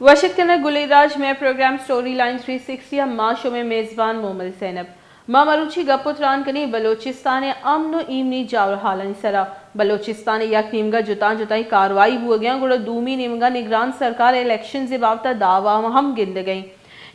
وش اتک کنگ گلیں راج، مئے program story line three sixty ءَ، ما شمئے میزبان مومل زینب۔ ما مروچی گپ ءُ تران کنیں بلوچستان ءِ امن ءُ ایمنی جاور حالانی سرا۔ بلوچستان ءِ یک نیمگا جتاں جتائیں کاروائی بوگیاں، گڑا دومی نیمگا نگران سرکار الیکشنز ءِ بابت ءَ دعویٰ ہم گندگئیں۔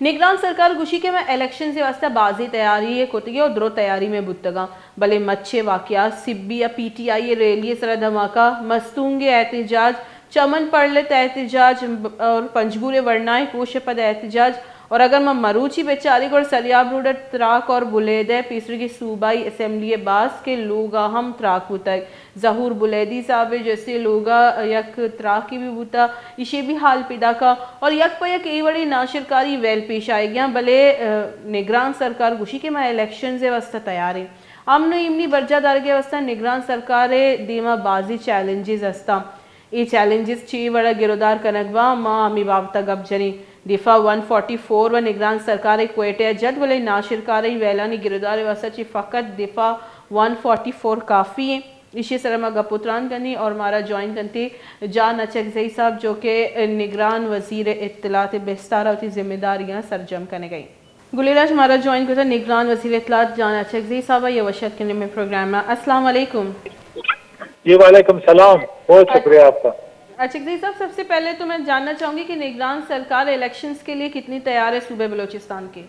نگران سرکار گوشی کہ ما الیکشنز ءِ واستہ بازیں تیاری ءَ کتگیں ءُ درو تیاری مئے بوتگاں، بلے مچیں واقعات سبی ءَ پی ٹی آئی ءِ ریلی ءِ سرا دھماکہ، مستونگ ءِ احتجاج، چمن پڑلت احتجاج اور پنجگور ءِ ورنائیں کوش ءِ پد احتجاج، اور اگر ما مروچی بچاریں گڑا سریاب روڈ ءَ تراک اور بلیدہ ءِ پیسرگی صوبائی اسمبلی ءِ باسکیں لوگا ہم تراک بوتگ۔ ظہور بلیدی صاحب ءِ جسے لوگا یک تراکے بھی بوتا، ایشی بھی حال پیداکا اور یک پہ یک اے وڑیں ناشرکاری ویل پیش آئیگیاں، بلے، ء، نگران سرکار گوشی کہ ما الیکشنز ءِ واستہ تیاریں۔ امن ءُ ایمنی برجاہ دارگ ءِ واستہ نگران سرکار ءِ دیما بازیں چیلنجز ہستاں۔ اے چیلنجز چے وڑا گرودار کنگ باں، ما ہمے بابت ءَ گپ جنیں۔ دفاع ون فورٹی فور ءَ نگران سرکار ءِ کوئٹہ ءَ جت، بلے ناشرکاریں ویلانی گرودار ءِ واستہ چہ فقط دفاع ون فورٹی فور کافی ایں۔ ایشی ءِ سرا ما گپ ءُ تران کنیں اور مارا جوائن کنتے جان اچکزئی صاحب، جو کہ نگران وزیر اطلاعات ءِ بستار ءَ وتی ذمہ داریاں سرجم کنگ ءَ ایں۔ گلیں راج، مارا جوائن کتا نگران وزیر اطلاعات جان اچکزئی صاحب ءَ، یہ وش اتک کنیں مئے پروگرام ءَ۔ السلام علیکم۔ جی وعلیکم السلام، بہت شکریہ آپ کا۔ اچکزئی صاحب، سب سے پہلے تو میں جاننا چاہوں گی کہ نگران سرکار الیکشنز کے لیے کتنی تیار ہے صوبہ بلوچستان کے؟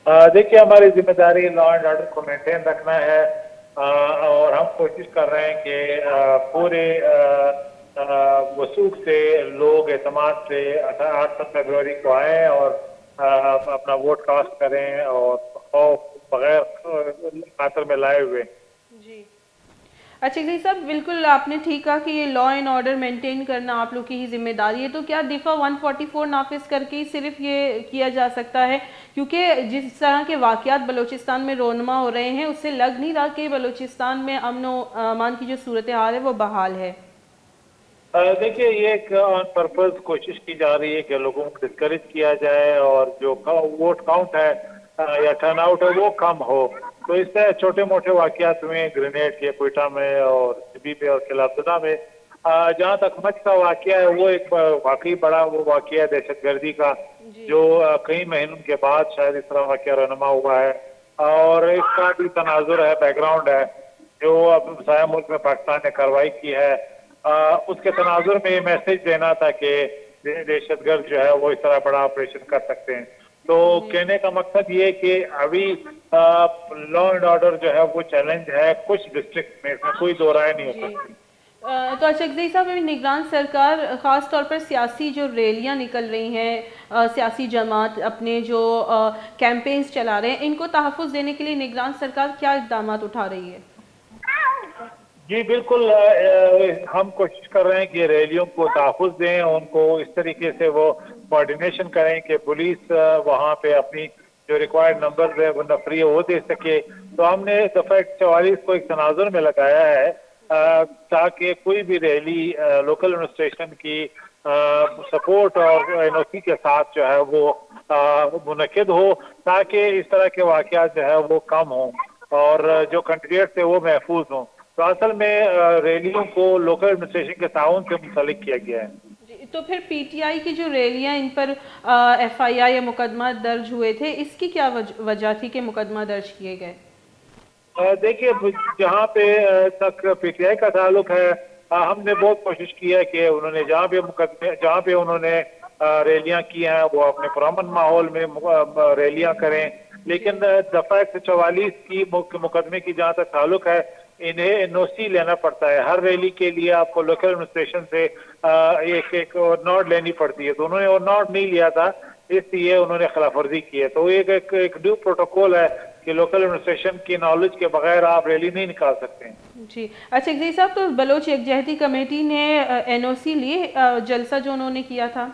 آ، دیکھیے، ہماری ذمہ داری لا اینڈ آرڈر کو مینٹین رکھنا ہے، آ، اور ہم کوشش کر رہے ہیں کہ، آ، پورے، آ، آ، وثوق سے لوگ اعتماد سے آٹھ فروری کو آئیں اور، آ، اپنا ووٹ کاسٹ کریں اور خوف بغیر، آ، خاطر میں لائے ہوئے۔ جی۔ اچکزئی صاحب، بالکل آپ نے ٹھیک کہا کہ یہ لا اینڈ آرڈر مینٹین کرنا آپ لوگ کی ہی ذمہ داری ہے۔ تو کیا دفعہ ون فورٹی فور نافذ کر کے ہی صرف یہ کیا جا سکتا ہے؟ کیونکہ جس طرح کے واقعات بلوچستان میں رونما ہو رہے ہیں، اس سے لگ نہیں رہا کہ بلوچستان میں امن و امان کی جو صورتحال ہے، وہ بحال ہے۔ آ، دیکھیے، یہ ایک آن پرپز کوشش کی جا رہی ہے کہ لوگوں کو ڈسکریج کیا جائے اور جو کا-، ووٹ کاؤنٹ ہے، آ، یا ٹرن آؤٹ ہے، وہ کم ہو۔ تو اس سے چھوٹے موٹے واقعات ہوئے ہیں، گرینیڈ کے کوئٹہ میں اور سبی میں اور قلعہ عبداللہ میں۔ آ، جہاں تک مچ کا واقعہ ہے، وہ ایک ب-، واقعی بڑا وہ واقعہ ہے دہشت گردی کا، جی۔ جو، آ، کئی مہینوں کے بعد شاید اس طرح واقعہ رونما ہوا ہے اور اس کا بھی تناظر ہے، بیک گراؤنڈ ہے، جو اب سارے ملک میں پاکستان نے کارروائی کی ہے۔ آ، اس کے تناظر میں یہ میسج دینا تھا کہ دہشت گرد جو ہے وہ اس طرح بڑا آپریشن کر سکتے ہیں۔ تو جی۔ کہنے کا مقصد یہ ہے کہ ابھی، آ، لا اینڈ آرڈر جو ہے وہ چیلنج ہے کچھ ڈسٹرکٹ میں، اس میں کوئی دو رائے نہیں ہو جی۔ سکتی۔ آ، تو اچکزئی صاحب، ابھی نگران سرکار خاص طور پر سیاسی جو ریلیاں نکل رہی ہیں، آ، سیاسی جماعت اپنے جو، آ، کیمپینز چلا رہے ہیں، ان کو تحفظ دینے کے لیے نگران سرکار کیا اقدامات اٹھا رہی ہے؟ جی بالکل، آ، آ، ہم کوشش کر رہے ہیں کہ ریلیوں کو تحفظ دیں، ان کو اس طریقے سے وہ کوآرڈینیشن کریں کہ پولیس، آ، وہاں پہ اپنی جو ریکوائرڈ نمبرز ہے وہ نفری وہ دے سکے۔ تو ہم نے دفعہ ایک چوالیس کو ایک تناظر میں لگایا ہے، آ، تاکہ کوئی بھی ریلی، آ، لوکل ایڈمنسٹریشن کی، آ، سپورٹ اور این او سی کے ساتھ جو ہے وہ، آ، منعقد ہو، تاکہ اس طرح کے واقعات جو ہے وہ کم ہوں اور جو کنڈیڈیٹس ہیں وہ محفوظ ہوں۔ تو اصل میں، آ، ریلیوں کو لوکل ایڈمنسٹریشن کے تعاون سے منسلک کیا گیا ہے۔ جی، تو پھر پی ٹی آئی کی جو ریلیاں، ان پر، آ، ایف آئی آر یا مقدمہ درج ہوئے تھے، اس کی کیا وج-، وجہ تھی کہ مقدمہ درج کیے گئے؟ آ، دیکھیے، جہاں پہ، آ، تک پی ٹی آئی کا تعلق ہے، آ، ہم نے بہت کوشش کی ہے کہ انہوں نے جہاں پہ مقدمے، جہاں پہ انہوں نے، آ، ریلیاں کی ہیں، وہ اپنے پرامن ماحول میں مق-، آ، ریلیاں کریں۔ لیکن، آ، دفعہ ایک سو چوالیس کی مق-، مقدمے کی جہاں تک تعلق ہے، انہیں این او سی لینا پڑتا ہے۔ ہر ریلی کے لیے آپ کو لوکل ایڈمنسٹریشن سے، آ، ایک، ایک اور نوڈ لینی پڑتی ہے۔ تو انہوں نے وہ نوڈ نہیں لیا تھا، اس لیے انہوں نے خلاف ورزی کی ہے۔ تو ایک، ایک، ایک ڈیو پروٹوکول ہے کہ لوکل ایڈمنسٹریشن کی نالج کے بغیر آپ ریلی نہیں نکال سکتے ہیں۔ جی، اچکزئی صاحب، تو بلوچ یکجہتی کمیٹی نے، آ، این او سی لیے، آ، جلسہ جو انہوں نے کیا تھا؟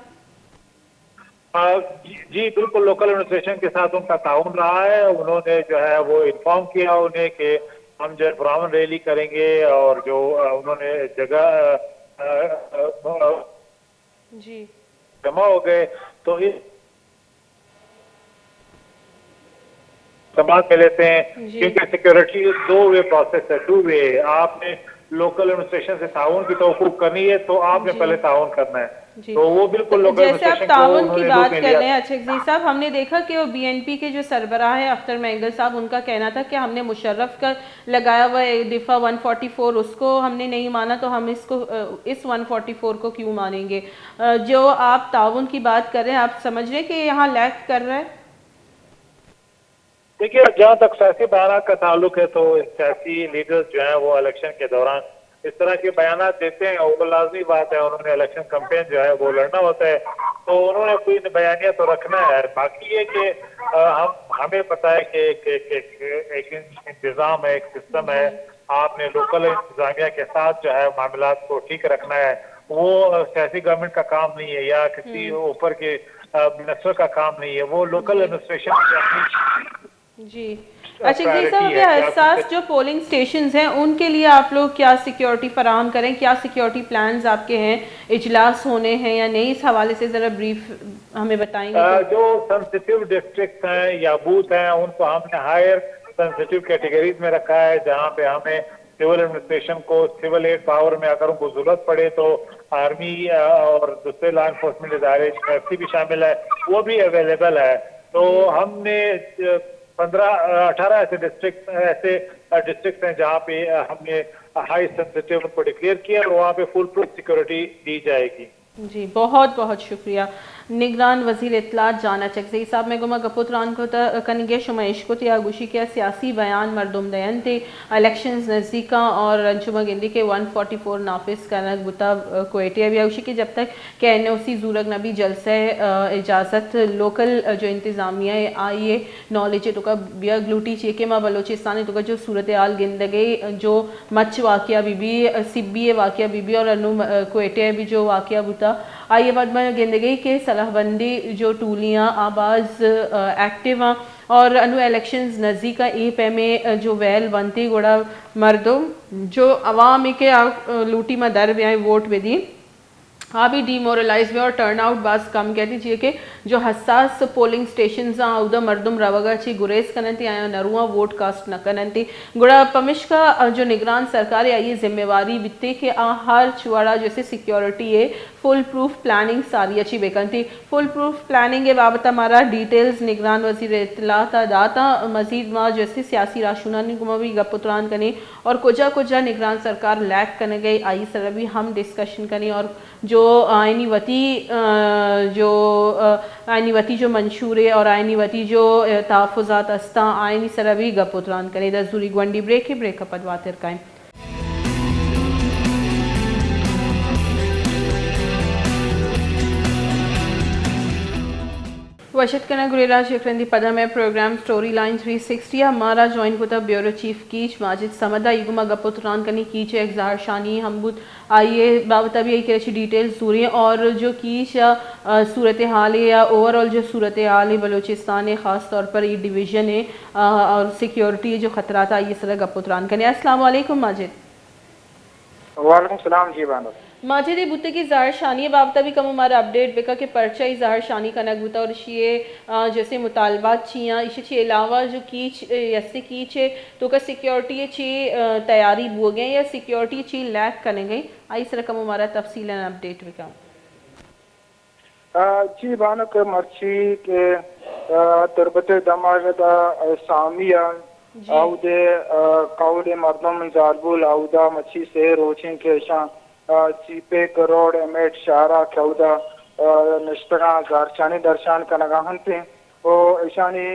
آ، جی، جی، بالکل، لوکل ایڈمنسٹریشن کے ساتھ ان کا تعاون رہا ہے۔ انہوں نے جو ہے وہ انفارم کیا انہیں کہ ہم جو ہے پرامن ریلی کریں گے اور جو، آ، انہوں نے جگہ، آ، آ، آ، جی۔ جمع ہو گئے تو اس سماج میں لیتے ہیں، جی۔ کیونکہ سیکورٹی دو وے پروسیس ہے، ٹو وے۔ آپ نے لوکل ایڈمنسٹریشن سے تعاون کی توقع کرنی ہے تو آپ نے پہلے تعاون کرنا ہے۔ تو وہ بالکل لوکل ایڈمنسٹریشن کو انہوں نے لوپ میں لیا۔ جیسے آپ تعاون کی بات کر رہے ہیں اچھک زئی صاحب، ہم نے دیکھا کہ وہ بی این پی کے جو سربراہ ہیں اختر مینگل صاحب، ان کا کہنا تھا کہ ہم نے مشرف کا لگایا ہوا ہے دفعہ ون فورٹی فور، اس کو ہم نے نہیں مانا تو ہم اس کو، اس ون فورٹی فور کو کیوں مانیں گے؟ جو آپ تعاون کی بات کر رہے ہیں، آپ سمجھ رہے ہیں کہ یہاں لیک کر رہا ہے؟ دیکھیے، جہاں تک سیاسی بیانات کا تعلق ہے تو سیاسی لیڈرز جو ہیں وہ الیکشن کے دوران اس طرح کے بیانات دیتے ہیں اور وہ لازمی بات ہے، انہوں نے الیکشن کمپین جو ہے وہ لڑنا ہوتا ہے، تو انہوں نے کوئی بیانیہ تو رکھنا ہے۔ باقی یہ کہ ہم ہمیں پتہ ہے کہ ایک ایک ایک ایک انتظام ہے، ایک سسٹم ہے، آپ نے لوکل انتظامیہ کے ساتھ جو ہے معاملات کو ٹھیک رکھنا ہے۔ وہ سیاسی گورنمنٹ کا کام نہیں ہے یا کسی اوپر کے منسٹر کا کام نہیں ہے، وہ لوکل ایڈمنسٹریشن کی اپنی جی۔ اچھا، جی صاحب، پرائیورٹی ہے کہ آپ حساس جو پولنگ اسٹیشنز ہیں، ان کے لیے آپ لوگ کیا سیکیورٹی فراہم کریں؟ کیا سیکیورٹی پلانز آپ کے ہیں؟ اجلاس ہونے ہیں یا نہیں، اس حوالے سے ذرا بریف ہمیں بتائیں گے تو؟ جو سینسیٹیو ڈسٹرکٹس ہیں یا بوتھ ہیں، ان کو ہم نے ہائر سینسیٹیو کیٹیگریز میں رکھا ہے، جہاں پہ ہمیں سول ایڈمنسٹریشن کو، سول ایڈ پاور میں اگر ان کو ضرورت پڑے تو آرمی اور دوسرے لا انفورسمنٹ ادارے، ایف سی بھی شامل ہے، وہ بھی اویلیبل ہے۔ تو ہم نے پندرہ اٹھارہ ایسے ڈسٹرکٹ ایسے ڈسٹرکٹس ہیں جہاں پہ ہم نے ہائی سینسیٹیو کو ڈکلیئر کیا اور وہاں پہ فول پروف سیکورٹی دی جائے گی۔ جی، بہت بہت شکریہ۔ نگران وزیر اطلاعات جان اچکزئی صاحب، مئے گوما گپ و تران کت کنگ ء، شما اشکت یا گوشی کہ سیاسی بیان مردم دینت، الیکشنز نزدیک آں اور انچو ما گندی کہ ون فورٹی فور نافذ کنگ بوتا کوئٹہ ء بھی، گوشی کہ جب تک کہ این او سی زورگ نہ بی، جلسہ ء اجازت لوکل جو انتظامیہ ء آئی ء نالج ء توکا بیگ لوٹی، چیئے کہ ما بلوچستان ء توکا جو صورتحال گندگ ء، جو مچ واقعہ بی بی، سبی ء واقعہ بی بی اور انو کوئٹہ ء بھی جو واقعہ بوتا، آئی ء بعد ما گندگ ء کہ سلاہ بندی جو ٹولیاں آ باز ایکٹیو آں اور انو الیکشنز نزدیک آں، اے پیمیں جو ویل بنتی گڑا مردم جو عوام ء کہ آ لوٹی ما در بیائیں ووٹ بدی۔ آ بھی ڈیمورلائز بی اور ٹرن آؤٹ باز کم کیتی، چیئے کہ جو حساس پولنگ اسٹیشنز آں، اودا مردم روگا چی گریز کننتی، آیاں نرواں ووٹ کاسٹ نہ کننتی۔ گڑا پمشکا جو نگران سرکار آئی ذمہ واری بیتی کہ آ ہر چوڑا جیسے سیکیورٹی ء فل پروف پلاننگ ساری اچی بکنتی۔ فل پروف پلاننگ ء بابت مارا ڈیٹیلز نگران وزیر اطلاعات ء داتا۔ مزید ما جیسے سیاسی راہشونانی گوما بھی گپ و تران کنی اور کجا کجا نگران سرکار لیک کنگئی آئی سر بھی ہم ڈسکشن کنی اور جو آئینی وتی، آ، جو، آ، آئینی وتی جو منشورے اور آئینی وتی جو، آ، تحفظات استاں، آئینی سرا بھی گپ و تران کنے۔ دزوری گونڈی بریکے، بریک ء پد واتر کائیں۔ وش اتک کناں گریراج یک رندی پدا مئے program story line three sixty ء مارا جوائن کتا بیورو چیف کیچ ماجد صمد ء۔ ای گما گپ و تران کنی کیچ ء یک زہرشانی ہم بوت۔ آئی ء بابت ء بھی آئی کرا چی ڈیٹیلز زوریں اور جو کیچ ء، آ، صورتحال ء یا اوور آل جو صورتحال ء بلوچستان ء خاص طور پر ای ڈویژن ء، آ، اور سیکیورٹی ء جو خطرات ء آئی ء سرا گپ و تران کنیں۔ السلام علیکم ماجد۔ وعلیکم السلام جی بانو۔ ماجد ء بوتگی زہرشانی ء بابت ء بھی کمو مارا اپڈیٹ بکا کہ پرچہ ای زہرشانی کنگ بوتا اور اشی ء، آ، جیسے مطالبات چی آں، اشی چی علاوہ جو کیچ، ء، یسے کیچ ء توکا سیکیورٹی ء چی، آ، تیاری بوگیں یا سیکیورٹی چی لیک کنگیں، آئی سرا کمو مارا تفصیلاً اپڈیٹ بکن۔ آ، جی بانک مرچی کہ، آ، تربت ء دماغ دا، آ، سامی آ، جی۔ آودے، آ، قول مردم زالبول آودا مچی سے روچیں کہ اشاں، آ، سی پیک روڈ امیٹ شہرا کہ آودا، آ، نشتگاں زہرشانی درشان کنگا ہنتیں۔ و ایشانی،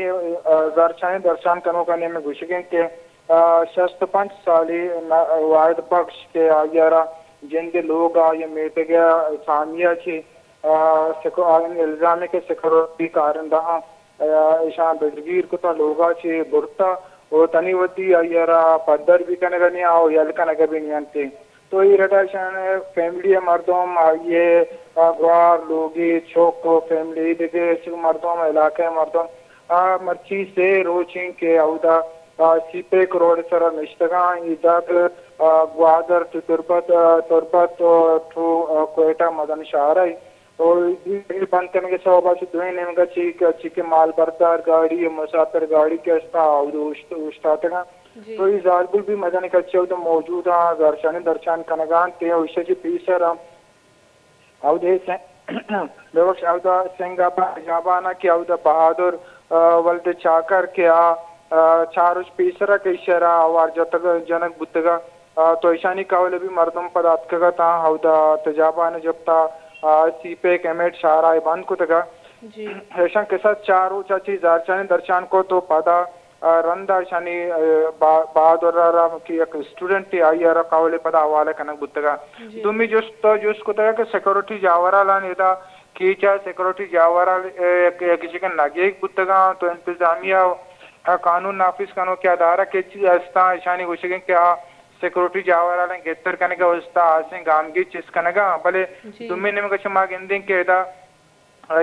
آ، زہرشانی درشان کنوکانی ہمے گوشگ انت کہ، آ، شست پنچ سالی ن-، واحد بخش کہ آئی ء را جند لوگ ء یا میتگ ء سامی ء چہ، آ، سیکو-، آ، یعنی الزام کہ سیکورٹی کارندہاں، آ، ایشاں دزگیر کتا لوگ ء چہ برتا و تنی وتی آئی ء را پدر بھی کنگ ء نیا و یل کنگ ء بھی نیانتے۔ تو اے ردا اشان فیملی ء مردم، آئی ء گوار، لوگی چک و فیملی، دگہ چو مردم، علاقہ ء مردم، آ، مرچی سے روچ انت کہ اودا، آ، سی پیک روڈ ء سرا نشتگاں۔ اے دگ، آ، گوادر ٹو تربت، آ، تربت، آ، ٹو، آ، کوئٹہ مزن شہر ء۔ و اے بند کنگ ء سوب ء چہ دوئیں نیمگ ء چی کہ، چی کہ مال بردار گاڑی و مسافر گاڑی کہ استاں، اودا اوشت-، اوشتاتگاں۔ جی۔ تو اے زالبول بھی مزنیں کچے اودا موجود آں، زہرشانی درشان کنگا انت، تے ایشی چہ پیسر ہم اودا سے-، ببخش، اودا سنگا پنجابانا کہ اودا بہادر، آ، ولد چاکر کہ آ، آ، چار روچ پیسرا کہ ایشرا آوار جتگ، جنگ بوتگا، آ، تو ایشانی کہول بھی مردم پدا اتکگ اتاں، اودا تجابان جپتا، آ، سی پیک امیڈ شاہراہ بند کتگا۔ جی۔ ایشاں کسا چار روچا چہ زہرشانی درشان کو تو پدا آ، رندا ایشانی، آ، با-، بہادر ءَ را کہ یک اسٹوڈنٹے آئی ءَ را کہول ءَ پدا حوالہ کنگ بوتگ ءَ۔ جی۔ دومی جست تو جست کتگ کہ سیکورٹی جاورالانی ادا کیچ ءَ سیکورٹی جاورال، آ، یک، یک جگہ نگیگ بوتگ ءَ تو انتظامیہ ءُ قانون نافذ کنوکیں ادارہ کہ چی استاں ایشانی گوشگ انت کہ آ سیکورٹی جاورالانی گہتر کنگ ءِ واستہ ہاسیں گامگیج چست کنگ ءَ، بلے جی۔ دومی نیمگ ءَ چہ ما گندیں کہ ادا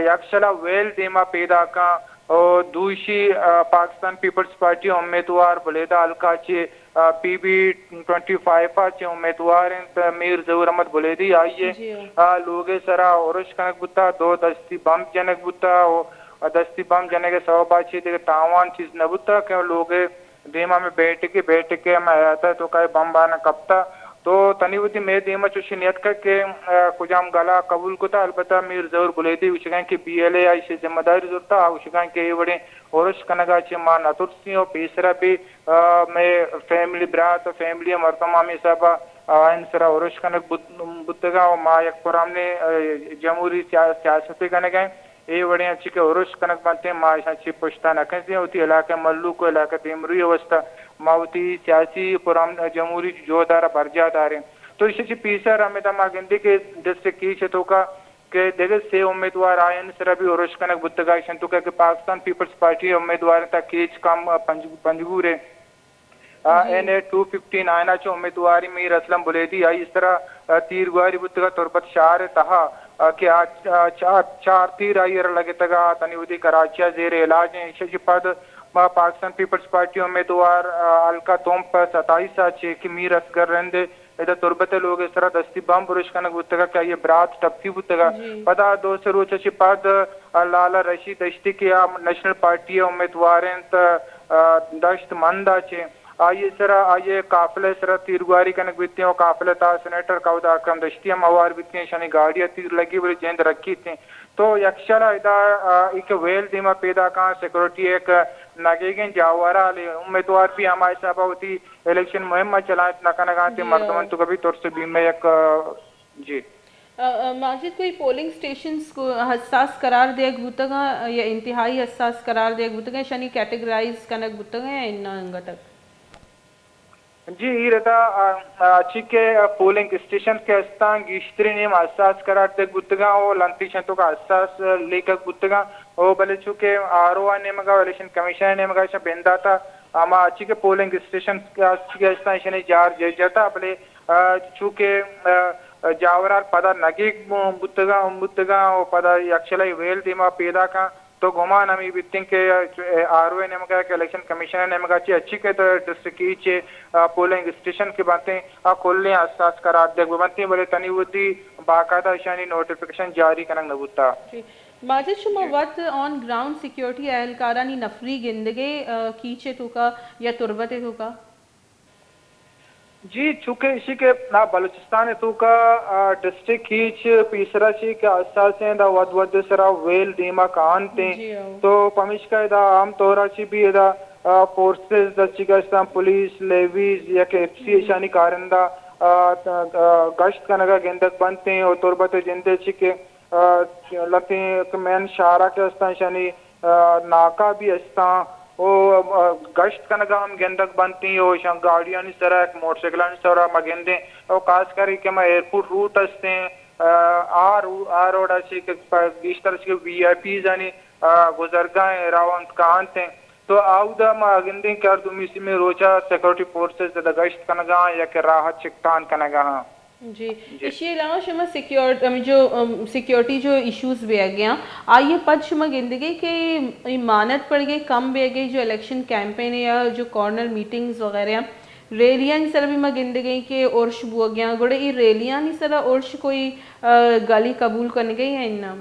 یکشلا ویل دیما پیداکاں ءُ دوشی، آ، پاکستان پیپلز پارٹی امیدوار بلیدہ حلقہ چہ، آ، پی بی ٹوئنٹی فائیو ءَ چہ امیدوار انت میر ظہور احمد بلیدی آئی ءَ، جی۔ آ، لوگ ءِ سرا ارش کنگ بوتا، دو دستی بمب جنگ بوتا ءُ دستی بمب جنگ ءِ سوب ءَ چہ دگہ تاوان چیز نہ بوتا کہ لوگ ءِ دیما مئے بیٹکے، بیٹکے مئے حیات ءِ توکا اے بمبان کپتا۔ تو تنی وتی مئے دیما چوشی نیتکگ کہ، آ، کجام گلا قبول کتا، البتہ میر ظہور بلیدی گوشگاں کہ بی ایل اے آ ایشی ذمہ داری زرتا، آ گوشگاں کہ اے وڑیں ارش کنگا چہ ما نہ ترسیں ءُ پیسرا بھی، آ، مئے فیملی برات ءُ فیملی ءِ مردم ہمے حسابا، آ، آئین سرا ارش کنگ بوت-، بوتگا ءُ ما یک پرامنیں، آ، جمہوری سیا-، سیاستے کنگا ایں۔ اے وڑیں انچی کہ ارش کنگ بنتیں، ما ایشاں چہ پشتا نہ کنزیں، وتی علاقہ ملوک ءُ علاقہ دیمروئی ءِ واستہ ما وتی سیاسی پرامن جمہوری جہد ءَ را برجاہ داریں۔ تو ایشی چہ پیسر ہمیدا ما گندیں کہ ڈسٹرکٹ کیچ ءِ توکا کہ دگہ سے امیدوار آئین سرا بھی ارش کنگ بوتگا، ایشاں توکا کہ پاکستان پیپلز پارٹی امیدوار تا کیچ کم پنج-، پنجگور ءِ۔ آ، جی۔ این اے ٹو ففٹی نائن ءَ چہ امیدواری میر اسلم بلیدی آئی سرا، آ، تیرگواری بوتگ ءَ تربت شہر ءِ تہا، آ، کہ آ، آ، چار، چار تیر آئی ءَ را لگتگ ءَ، تنی وتی کراچی ءَ زیر علاج ایں۔ ایشی چہ پد ما پاکستان پیپلز پارٹی امیدوار، آ، حلقہ تمپ ستائیس ءَ چہ کہ میر اصغر رند ءَ ادا تربت ءِ لوگ ءِ سرا دستی بمب ارش کنگ بوتگ ءَ کہ آئی ءِ برات ٹپی بوتگ ءَ۔ جی۔ پدا دو سے روچ ءَ چہ پد، آ، لالا رشید دشتی کہ آ نیشنل پارٹی ءِ امیدوار انت، آ، دشت مند ءَ چہ آئی ءِ سرا، آئی ءِ قافلہ ءِ سرا تیرگواری کنگ بیتیں ءُ قافلہ ءِ تہا سینیٹر کہودا اکرم دشتی ہم ہوار بیتیں، ایشانی گاڑی ءَ تیر لگی بلے جند رکیتیں۔ تو یکشلا ادا، آ، اے کہ ویل دیما پیداکاں سیکورٹی ءِ یک نگیگیں جاورالے، امیدوار بھی ہما حسابا وتی الیکشن مہم ءَ چلائینت نہ کنگا انت، جی، مردمانی توکا بھی ترس ءُ بیم ءِ یک، آ، جی۔ آ، آ، ماجد، کوئی پولنگ اسٹیشنز کو حساس قرار دیگ بوتگاں یا انتہائی حساس قرار دیگ بوتگاں، ایشانی کیٹیگرائز کنگ بوتگاں یا اناں انگت؟ جی، اے ردا، آ، آ، چی کہ پولنگ اسٹیشن کہ استاں گیشتریں نیم حساس قرار دیگ بوتگاں ءُ لنٹیشن توکا حساس لیکگ بوتگاں ءُ بلے چونکہ آر او ءِ نیمگا ءُ الیکشن کمیشن ءِ نیمگا ایشاں بنداتا ہما چی کہ پولنگ اسٹیشن کہ استاں ایشانی جار جتا بلے آ، چونکہ، آ، جاورال پدا نگیگ بو-، بوتگاں، بوتگاں ءُ پدا یکشلہ ویل دیما پیداکاں، تو گمان ہمے بیتیں کہ، آ، آر او ءِ نیمگا کہ الیکشن کمیشن ءِ نیمگا چہ اچی کہ ڈسٹرکٹ کیچ ءِ، آ، پولنگ اسٹیشن کہ بنتیں، آ کلیں حساس قرار دیگ بنتیں، بلے تنی وتی باقاعدہ اشانی نوٹیفکیشن جاری کنگ نہ بوتا۔ جی۔ ماجد، شما جی۔ وت آن گراؤنڈ سیکیورٹی اہلکارانی نفری گندگے، آ، کیچ ءِ توکا یا تربت ءِ توکا؟ جی، چونکہ ایشی کہ نا بلوچستان ءِ توکا، آ، ڈسٹرکٹ کیچ پیسرا چی کہ حساس ایں، دا وھد وھد ءِ سرا ویل دیما کاینت ایں۔ جی، ہو۔ تو پمیشکا ادا عام طورا چی بھی ادا، آ، فورسز دستی گشتاں، پولیس، لیویز یا کہ ایف سی ہم۔ ایشانی کارندہ، آ، آ، گشت کنگا گندگ بنت ایں اور تربت ءِ جندے چی کہ آ، لہتیں کہ مین شہرا کہ استاں، ایشانی، آ، ناکہ بھی استاں، او، آ، گشت کنگا ہم گندگ بنتیں، او ایشاں گاڑیانی سرا، موٹر سائیکلانی سرا ما گندیں، او خاص کر کہ ما ایئرپورٹ روٹ استیں، آ، آ رو-، آ روڈا چہ کہ پ-، گیشتر چہ وی آئی پیز آنی، آ، گزرگاہ ایں، روانت کاینت ایں۔ تو آودا ما گندیں کہ ہر دومی سیمی روچا سیکورٹی فورسز ادا گشت کنگا یا کہ راہ چکتان کنگا۔ جی۔ جی۔ ایشی علاوہ شما سیکیور-، ہمیں جو، ام، سیکیورٹی جو ایشوز بیگا ایں، آئی پد شما گندگے کہ اے مانت پڑگے کم بیگے جو الیکشن کیمپین یا جو کارنر میٹنگز وغیرہ ایں، ریلیانی سرا بھی ما گندگے کہ ارش بوگا ایں، گڑا اے ریلیانی سرا ارش کوئی، آ، گالی قبول کنگے یا اناں؟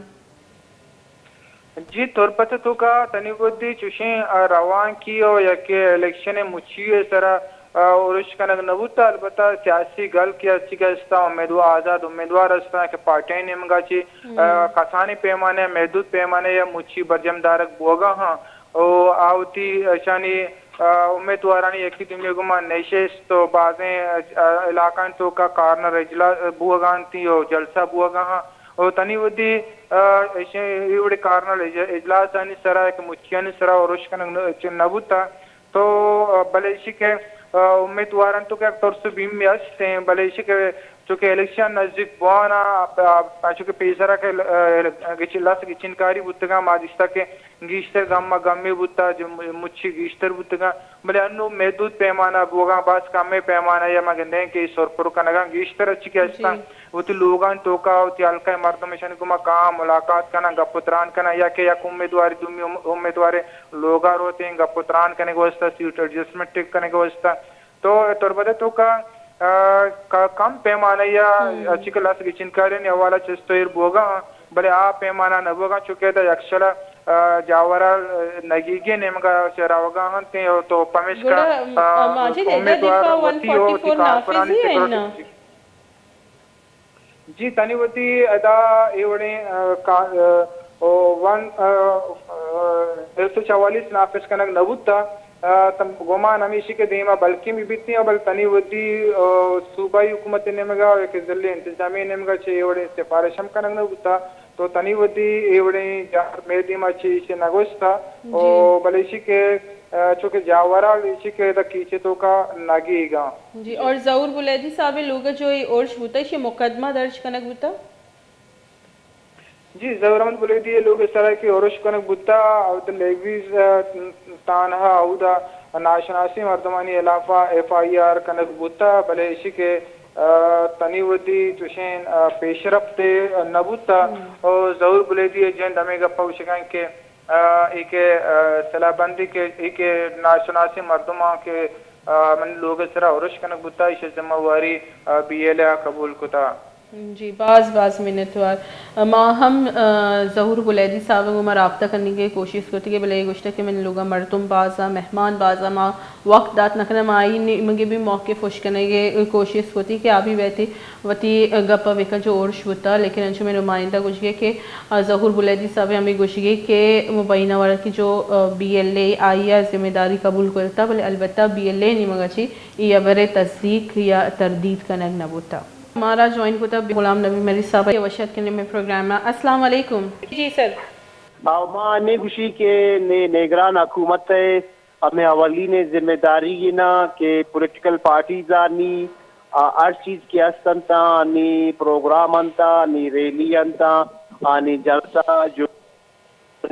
جی، تربت ءِ توکا تنی وھدی چوشیں، آ، روانکی ءُ یکے الیکشن ءِ مچی ءِ سرا، آ، ارش کنگ نہ بوتہ، البتہ سیاسی گل کہ ہرچی کہ استاں، امیدوار، آزاد امیدوار استاں کہ پارٹیانی نیمگا چہ، آ، کسانیں پیمانے ءَ، محدود پیمانے ءَ یا مچی برجم دارگ بوگا ہاں، او آ وتی اشانی، آ، امیدوارانی یکے دومی گوما نشست ءُ بازیں، آ، علاقہانی توکا کارنر اجلاس بوگا انتی ءُ جلسہ بوگا ہاں۔ ءُ تنی وھدی، آ، ایشی، اے وڑیں کارنر اج-، اجلاسانی سرا کہ مچیانی سرا ارش کنگ نہ، چ-، نہ بوتہ۔ تو، آ، بلے ایشی کہ، آ، امیدواران تو کہ یک ترس ءُ بیمے ہست ایں، بلے ایشی کہ چونکہ الیکشن نزیک بوان ءَ، آ، آ، چونکہ پیسرا کہ ل-، آ، گچ-، لس گچینکاری بوتگاں، ما دیستہ کہ گیشتر گم ءُ گمی بوتہ، جو م-، مچی گیشتر بوتگاں۔ بلے انوں محدود پیمانہ بوگاں، باز کمیں پیمانہ یا ما گندیں کہ سرپر کنگاں گیشتر اچ کہ ہستاں، وتی لوگانی توکا وتی حلقہ ءِ مردم اشانی گوما کاں، ملاقات کناں، گپ ءُ تران کناں، یا کہ یک امیدوارے دومی ام-، امیدوارے لوگا روتیں گپ ءُ تران کنگ واسطہ، سیٹ ایڈجسٹمنٹ کنگ واسطہ۔ تو تربت ءِ توکا، آ، ک-، کم پیمانہ یا اچ کہ لس گچینکاریانی حوالہ چست ءُ ایر بوگا، بلے آ پیمانہ نہ بوگاں، چونکہ ادا یکشل ءَ، آ، جاورال، آ، نگیگی نیمگا چہ روگا انت، تو پمیشکا، گڑا، آ، آ، ماجد، ادا امیدوار دیپا وتی ءُ وتی ون فورٹی فور کارکنانی نافذ ہی ہے سیکورٹی نا؟ جی، تنی وتی ادا اے وڑیں، آ، کا-، آ، او ون، آ، آ، ایک سو چوالیس نافذ کنگ نہ بوتا۔ آ، تم-، گمان ہمیشی کہ دیما بلکیں بھی بیتی، بل تنی وتی، آ، صوبائی حکومت نیمگا و یک ضلع انتظامی نیمگا چہ اے وڑیں سفارش ہم کنگ نہ بوتا۔ تو تنی وتی اے وڑیں جار مئے دیما چہ ایشی نہ گوشتا۔ او بلے ایشی کہ، آ، چونکہ جاورال ایشی کہ ادا کیچے توکا نگیگا۔ جی، اور ظہور بلیدی صاحب لوگ جو اے ارش بوتا، ایشی مقدمہ درج کنگ بوتا؟ جی، ظہور احمد بلیدی ءِ لوگ ءِ سرا کہ ارش کنگ بوتا، اودا لیگریز، آ، تانہا اودا ناشناسیں مردمانی ہلاف ءَ ایف آئی آر کنگ بوتا، بلے ایشی کہ، آ، تنی وتی چوشیں، آ، پیشرفتے نہ بوتا۔ او ظہور بلیدی ءِ جند ہمے گپ ءَ گوشگا انت کہ، آ، اے کہ، آ، سلاہ بندی کہ اے کہ ناشناسیں مردماں کہ، آ، من لوگ ءِ سرا ارش کنگ بوتا، ایشی ذمہ واری، آ، بی ایل اے ءَ قبول کتا۔ جی، باز باز منتوار۔ ما ہم، آ، ظہور بلیدی صاحب ءَ گوں ما رابطہ کنگ ءِ کوشست کتگ، بلے گوشتگ کہ من لوگ ءَ مردم باز ءَ، مہمان باز ءَ، ما وقت دات نہ کناں۔ ما آئی نیمگ ءَ بھی موقف خوش کنگ ءِ کوشست کتی کہ آ بھی بیتی وتی گپ ءَ بکن جو ارش بوتا، لیکن انچو میں نمائندہ گوشگے کہ، آ، ظہور بلیدی صاحب ءِ ہمیں گوشگے کہ مبینہ وڑا کہ جو، آ، بی ایل اے آئی ءَ ذمہ داری قبول کرتا، بلے البتہ بی ایل اے نیمگ ءَ چی ای ہبر ءِ تصدیق یا تردید کنگ نہ بوتا۔ مارا جوائن کتا غلام نبی مری صاحب ءَ، وش اتک کنیں مئے پروگرام ءَ۔ السلام علیکم۔ جی سر۔ آ، ما ہمے گوشی کہ نے-، نگران حکومت ءِ ہمے اولین ذمہ داری یہ نا کہ پولیٹیکل پارٹیز آنی، آ، ہر چیز کہ ہست انت، آنی پروگرام انت، آنی ریلی انت، آنی جلسہ جو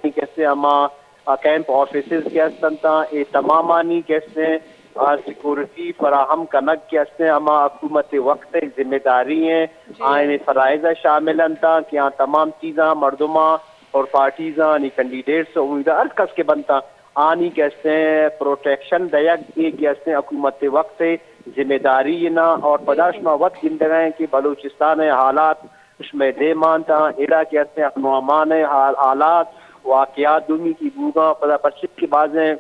کہ استیں ہما، آ، کیمپ آفیسز کہ است انت، اے تمامانی کہ استیں، آ، سیکورٹی فراہم کنگ کہ استیں ہما حکومت وقت ءِ ذمہ داری ہیں۔ آئین فرائض ءَ شامل انت کہ آ تمام چیزاں مردماں اور پارٹیزاں، آنی کینڈیڈیٹس، امیدوار ہر کس کہ بنت، آنی کہ استیں پروٹیکشن دیگ، اے کہ استیں حکومت وقت ءِ ذمہ داری نا۔ اور پدا شما وت گندگ ءَ کہ بلوچستان ءِ حالات شمئے دیما انت، ادا کہ استیں امن و امان ءِ حال-، حالات، واقعات دومی کہ بوگاں، پدا پرچہ کہ بازیں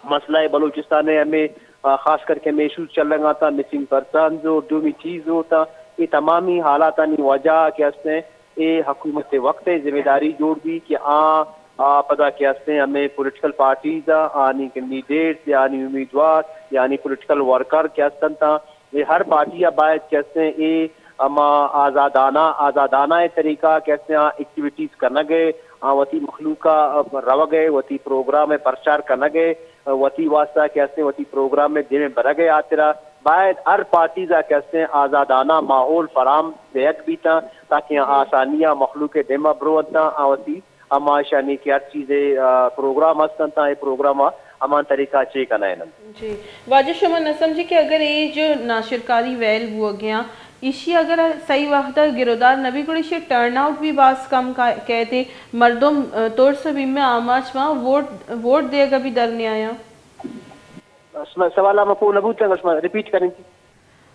مسئلہ ءِ بلوچستان ءِ ہمے، آ، خاص کر کہ ہمے ایشوز چلگ ءَ انت، مسنگ پرسنز اور دومی چیز ہوتا، اے تمامی حالاتانی وجہ کہ استیں، اے حکومت وقت ءِ ذمہ داری جوڑ بی کہ آ، آ، پدا کہ استیں ہمے پولیٹیکل پارٹیز ءَ، آنی کینڈیڈیٹس یا آنی امیدوار یا آنی پولیٹیکل ورکر کہ است انت، اے ہر پارٹی ءَ باید کہ استیں اے ہما آزادانہ، آزادانہ ءِ طریقہ کہ استیں آ ایکٹیویٹیز کنگ ءَ، آ وتی مخلوق ءَ روگ ءَ، وتی پروگرام ءِ پرچار کنگ ءَ، وتی واسطہ کہ استیں وتی پروگرام ءِ دیم ءَ برگ ءِ ہاترا باید ہر پارٹیز ءَ کہ استیں آزادانہ ماحول فراہم دیگ بیتاں تاکہ آسانی ءَ مخلوق ءِ دیم ءَ برو انت، آ وتی ہما اشانی کہ ہر چیزے، آ، پروگرام ہست انت، اے پروگرام ءَ ہمان طریقہ ءَ چے کنائیننت۔ جی۔ واجہ شما نہ سمجھے کہ اگر اے جو ناشرکاری ویل بوگیاں، ایشی اگر صحیح وقت ءَ گرودار نہ بی، گڑا ایشی ٹرن آؤٹ بھی باز کم کا-، کئیت، مردم، آ، ترس ءُ بیم ءِ آماچ باں، ووٹ، ووٹ دیگ ءَ بھی در نیایاں۔ شما سوال ءَ ما پوہ نہ بوتگ، شما ریپیٹ کنیں۔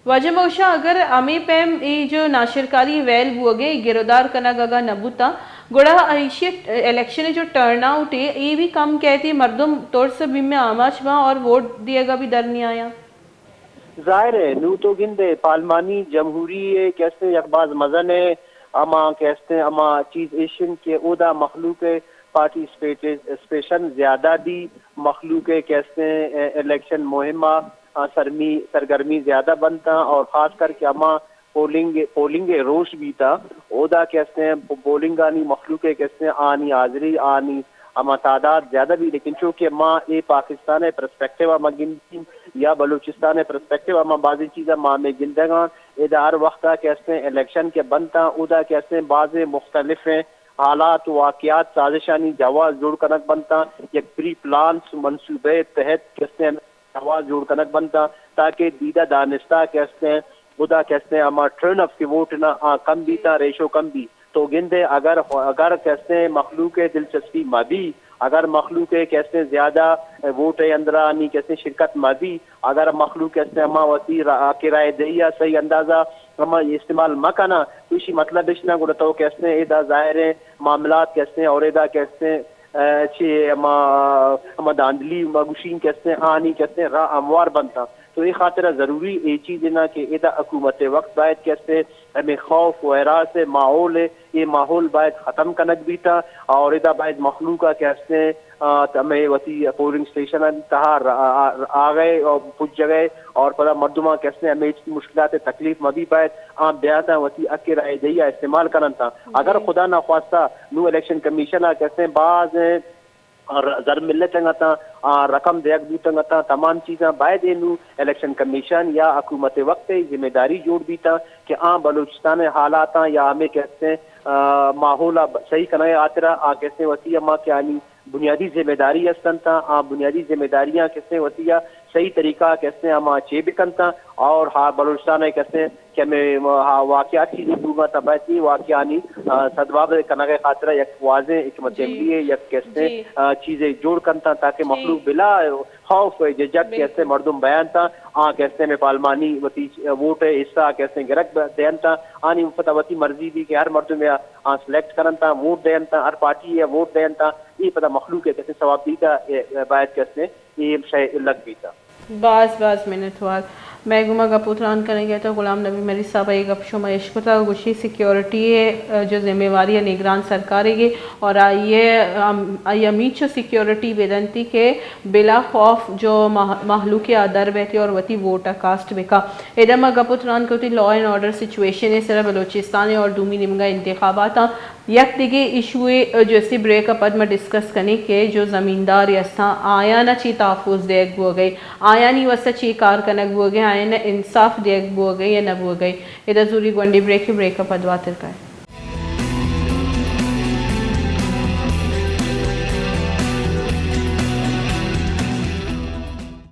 واجہ موشا، اگر ہمے پیم اے جو ناشرکاری ویل بوگے، گرودار کنگ اگاں نہ بوتاں، گڑا ایشی الیکشن جو ٹرن آؤٹ ہے، اے بھی کم کئیت، مردم ترس ءُ بیم ءَ آماچ باں اور ووٹ دیگ ءَ بھی در نیایاں۔ ظاہر ہے، نوں تو گندے پارلیمانی جمہوری ءِ کہ استیں یک باز مزن ءِ ہما کہ استیں ہما چیز ایش انت کہ اودا مخلوق ءِ پارٹیسپیشن زیادہ بی، مخلوق ءِ کہ استیں الیکشن مہم ءَ سرمی سرگرمی زیادہ بنتاں اور خاص کر کہ ہما پولنگ پولنگ ءِ روش بیتا، اودا کہ استیں پولنگ آنی مخلوق ءِ کہ استیں آنی حاضری، آنی ہما تعداد زیادہ بی، لیکن چونکہ ما اے پاکستان ءِ پرسپیکٹیو ءَ ما گندیں یا بلوچستان ءِ پرسپیکٹیو ءَ ما بازیں چیزاں ما ہمے گندگ ءَ آں، ادا ہر وخت ءَ کہ استیں الیکشن کہ بنتاں، اودا کہ استیں بازیں مختلفیں حالات و واقعات سازشانی جواز جوڑ کنگ بنتاں، یک پری پلانس منصوبہ ءِ تحت کہ استیں جواز جوڑ کنگ بنتاں تاکہ دیدہ دانستہ کہ استیں، گدا کہ استیں ہما ٹرن آف کہ ووٹ نا آ کم بیتاں، ریشو کم بی۔ تو گندے اگر، اگر کہ استیں مخلوق ءِ دلچسپی مہ بی، اگر مخلوق ءِ کہ استیں زیادہ ووٹ ءِ اندرا نی کہ استیں شرکت مہ بی، اگر مخلوق کہ استیں ہما وتی را-، کہ رائے دہی ءَ صحیح اندازہ ہما استعمال مہ کناں، تو ایشی مطلب اش نہ، گڑا تو کہ استیں ادا ظاہر ہے معاملات کہ استیں اور ادا کہ استیں، آ، چی ہما، ہما دھاندلی ما گوشیں کہ استیں آنی کہ استیں راہ ہموار بنتاں۔ تو اے خاطر ءَ ضروری اے چیز نہ کہ ادا حکومت ءِ وقت باید کہ استیں ہمے خوف و ہراس ءِ ماحول ءِ، اے ماحول باید ختم کنگ بیتاں اور ادا باید مخلوق ءَ کہ استیں، آ، ہمے وتی پولنگ اسٹیشن ءِ تہا را-، آ-، آ-، آغئے اور پجگئے اور پدا مردماں کہ استیں ہمے مشکلات ءِ تکلیف مہ بی، باید آ بیاتاں وتی حق رائے دہی ءَ استعمال کننتاں۔ اگر خدا نخواستہ نوں الیکشن کمیشن ءَ کہ استیں باز زر ملتگ اتاں، آ، رقم دیگ بوتگ اتاں، تمام چیزاں باید اے نوں الیکشن کمیشن یا حکومت وقت ءِ ذمہ داری جوڑ بیتاں کہ آ بلوچستان ءِ حالاتاں یا ہمے کہ استیں، آ، ماحول ءَ ب-، صحیح کنگ ءِ ہاترا آ کہ استیں وتی ہما کہ آنی بنیادی ذمہ داری است انت، آ بنیادی ذمہ داریاں کہ استیں وتی ءَ صحیح طریقہ کہ استیں ہما چے بکنتاں اور ہا بلوچستان ءِ کہ استیں کہ ہمے وا-، واقعات چیزے بوگ ءَ تاں باید اے واقعانی، آ، سدباب کنگ ءِ خاطر ءَ یک واضح حکمت عملی ءِ یک کہ استیں، آ، چیزے جوڑ کنتاں تاکہ مخلوق بلا خوف ءُ جھجک کہ استیں مردم بیانتاں، آ کہ استیں ہمے پارلیمانی وتی ووٹ ءِ حصہ کہ استیں گرگ دینتاں، آنی پتہ وتی مرضی بی کہ ہر مردم ءَ آ سلیکٹ کننتاں، ووٹ دینتاں، ہر پارٹی ءَ ووٹ دینتاں، اے پتہ مخلوق ءَ کہ استیں ثواب دیتا، اے باید کہ استیں اے شے الگ بیتا۔ باز باز منتوار۔ مئے گوما گپ ءُ تران کنگ ءَ اتاں غلام نبی مری صاحب ءَ اے گپ شما اشکتا ءُ گوشی سیکیورٹی ءِ جو ذمہ واری ءَ نگران سرکارے گے اور آئی ءَ ہم-، آئی ءَ ہمیچو سیکیورٹی بدنتی کہ بلا خوف جو مح-، مہلوک ءَ در بیت اور وتی ووٹ ءَ کاسٹ بکا۔ ادا ما گپ ءُ تران کتی لا اینڈ آرڈر سچویشن ءِ سرا بلوچستان ءِ اور دومی نیمگا انتخابات آں۔ یک دگہ ایشوے جو استی بریک ءَ پد ما ڈسکس کنیں کہ جو زمیندار استاں آیانا چی تحفظ دیگ بوگئے، آیانی واسطہ چی کار کنگ بوگئے، آیانا انصاف دیگ بوگئے یا نہ بوگئے۔ ادا زوری گونڈی بریک، بریک ءَ پد واتر کائیں۔